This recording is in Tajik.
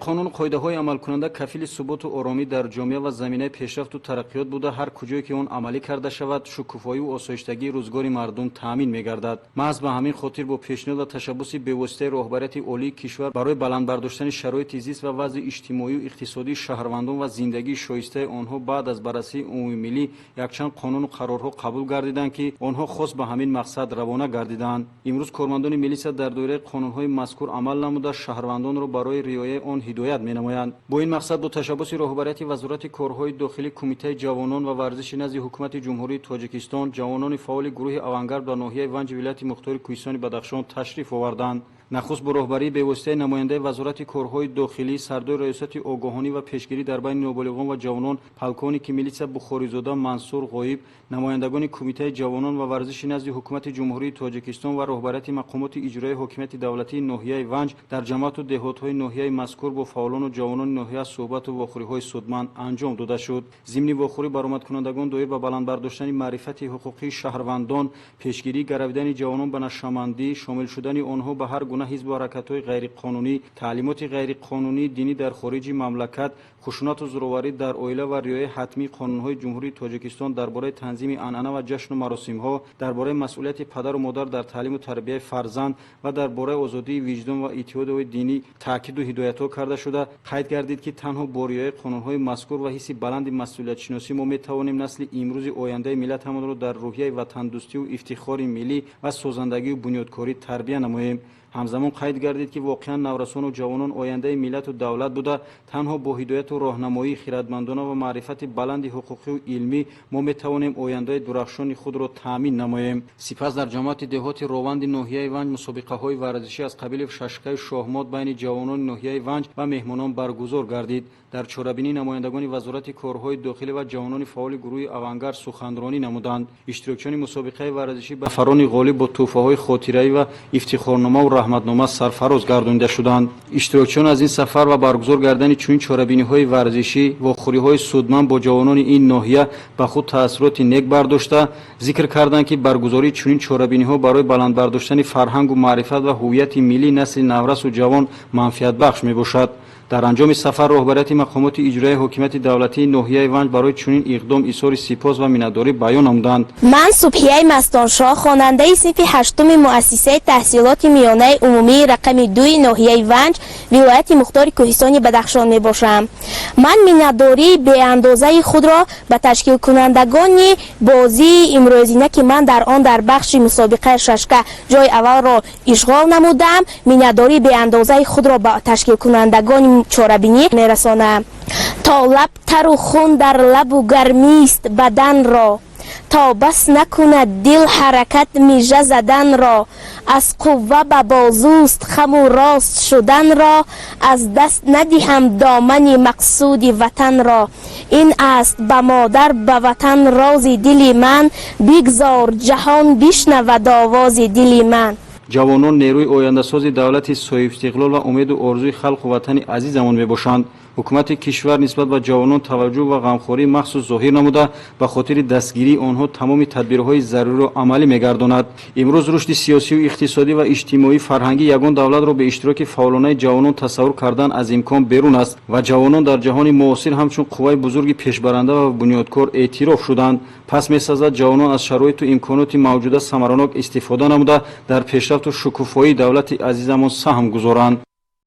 Қонуну қоидаҳои амалкунанда кафили суботу оромӣ дар ҷомеа ва заминаи пешрафту тараққиёт буда, ҳар куҷое ки он амалӣ карда шавад, шукуфоию осоиштагии рӯзгори мардум таъмин мегардад. Маҳз ба ҳамин хотир бо пешниҳод ва ташаббуси бевоситаи роҳбарияти олии кишвар барои баланд бардоштани шароити зист ва вазъи иҷтимоию иқтисодии шаҳрвандон ва зиндагии шоистаи онҳо баъд аз баррасии умумимиллӣ якчанд қонуну қарорҳо қабул гардиданд, ки онҳо хос ба ҳамин мақсад равона гардидаанд. Имрӯз кормандони милиса дар доираи қонунҳои мазкур амал намуда, шаҳрвандонро барои риояи он ҳидоят менамоянд. Бо ин мақсад бо ташаббуси роҳбарияти Вазорати корҳои дохилӣ, Кумитаи ҷавонон ва варзиши назди Ҳукумати Ҷумҳурии Тоҷикистон ҷавонони фаъоли гурӯҳи «Авангард» ба ноҳияи Ванҷи вилояти мухтори Кӯҳистони Бадахшон ташриф оварданд. Нахуст бо роҳбарии бевоситаи намояндаи Вазорати корҳои дохилӣ, сардори Раёсати огоҳонӣ ва пешгирӣ дар байни ноболиғон ва ҷавонон, полковники милитсия Бухоризода Мансур Ғоиб, намояндагони Кумитаи ҷавонон ва варзиши назди Ҳукумати Ҷумҳурии Тоҷикистон ва роҳбарияти мақомоти иҷроияи ҳокимияти давлатии ноҳияи Ванҷ дар ҷамоату деҳотҳои ноҳияи мазкур бо фаъолону ҷавонони ноҳия суҳбату вохӯриҳои судманд анҷом дода шуд. Зимни вохӯрӣ баромадкунандагон доир ба баланд бардоштани маърифати ҳуқуқии шаҳрвандон, пешгирии гаравидани ҷавонон ба нашъамандӣ, шомил шудани онҳо ба ҳар гуна ҳизбу ҳаракатҳои ғайриқонунӣ, таълимоти ғайриқонунии динӣ дар хориҷи мамлакат, хушунату зӯроварӣ дар оила ва риояи ҳатмии қонунҳои Ҷумҳурии Тоҷикистон дар бораи танзими анъана ва ҷашну маросимҳо, дар бораи масъулияти падару модар дар таълиму тарбияи фарзанд ва дар бораи озодии виҷдон ва иттиҳодҳои динӣ таъкиду ҳидоятҳо карда шуда, қайд гардид, ки танҳо бо риояи қонунҳои мазкур ва ҳисси баланди масъулиятшиносӣ мо метавонем насли имрӯзи ояндаи миллатамонро дар рӯҳияи ватандӯстиву ифтихори миллӣ ва созандагию бунёдкорӣ тарбия намоем. Ҳамзамон қайд гардид, ки воқеан наврасону ҷавонон ояндаи миллату давлат буда, танҳо бо ҳидояту роҳнамоии хиратмандона ва маърифати баланди ҳуқуқию илмӣ мо метавонем ояндаи дурахшони худро таъмин намоем. Сипас дар ҷамоати деҳоти Рованди ноҳияи Ванҷ мусобиқаҳои варзишӣ аз қабили шашкаю шоҳмот байни ҷавонони ноҳияи Ванҷ ва меҳмонон баргузор гардид. Дар чорабинӣ намояндагони Вазорати корҳои дохилӣ ва ҷавонони фаъоли гурӯҳи «Авангард» суханронӣ намуданд. Иштирокчиёни мусобиқаи варзишӣ ба нафарони ғолиб бо тӯҳфаҳои хотираӣ ва ифтихорномаву раҳматнома сарфароз гардонида шуданд. Иштирокчиён аз ин сафар ва баргузор гардани чунин чорабиниҳои варзишӣ, вохӯриҳои судманд бо ҷавонони ин ноҳия ба худ таассуроти нек бардошта, зикр карданд, ки баргузории чунин чорабиниҳо барои баланд бардоштани фарҳангу маърифат ва ҳуввияти миллии насли наврасу ҷавон манфиатбахш мебошад. Дар анҷоми сафар роҳбарияти мақомоти иҷроияи ҳокимияти давлатии ноҳияи Ванҷ барои чунин иқдом изҳори сипос ва миннатдорӣ баён намуданд. Ман Субҳияи Мастоншоҳ, хонандаи синфи ҳаштуми муассисаи таҳсилоти миёнаи умумии рақами 2-и ноҳияи Ванҷ, вилояти мухтори Кӯҳистони Бадахшон мебошам. Ман миннатдории беандозаи худро ба ташкилкунандагони бозии имрӯзина, ки ман дар он дар бахши мусобиқаи шашка ҷои аввалро ишғол намудам, миннатдории беандозаи худро ба ташкилкунандагони чорабинӣ мерасонам. То лаб тару хун дар лабу гармист баданро, то бас накунад дил ҳаракат мижа заданро, аз қувва ба бозуст хаму рост шуданро, аз даст надиҳам домани мақсуди ватанро. Ин аст ба модар, ба ватан рози дили ман, бигзор ҷаҳон бишнавад овози дили ман. Ҷавонон нерӯи ояндасози давлати соҳибистиқлол ва умеду орзуи халқу ватани азизамон мебошанд. Ҳукумати кишвар нисбат ба ҷавонон таваҷҷӯҳ ва ғамхории махсус зоҳир намуда, ба хотири дастгирии онҳо тамоми тадбирҳои заруриро амалӣ мегардонад. Имрӯз рушди сиёсию иқтисодӣ ва иҷтимоӣ, фарҳангӣ ягон давлатро бе иштироки фаъолонаи ҷавонон тасаввур кардан аз имкон берун аст ва ҷавонон дар ҷаҳони муосир ҳамчун қувваи бузурги пешбаранда ва бунёдкор эътироф шуданд. Пас месазад ҷавонон аз шароиту имконоти мавҷуда самаранок истифода намуда, дар пешрафту шукуфоии давлати азизамон саҳм гузоранд.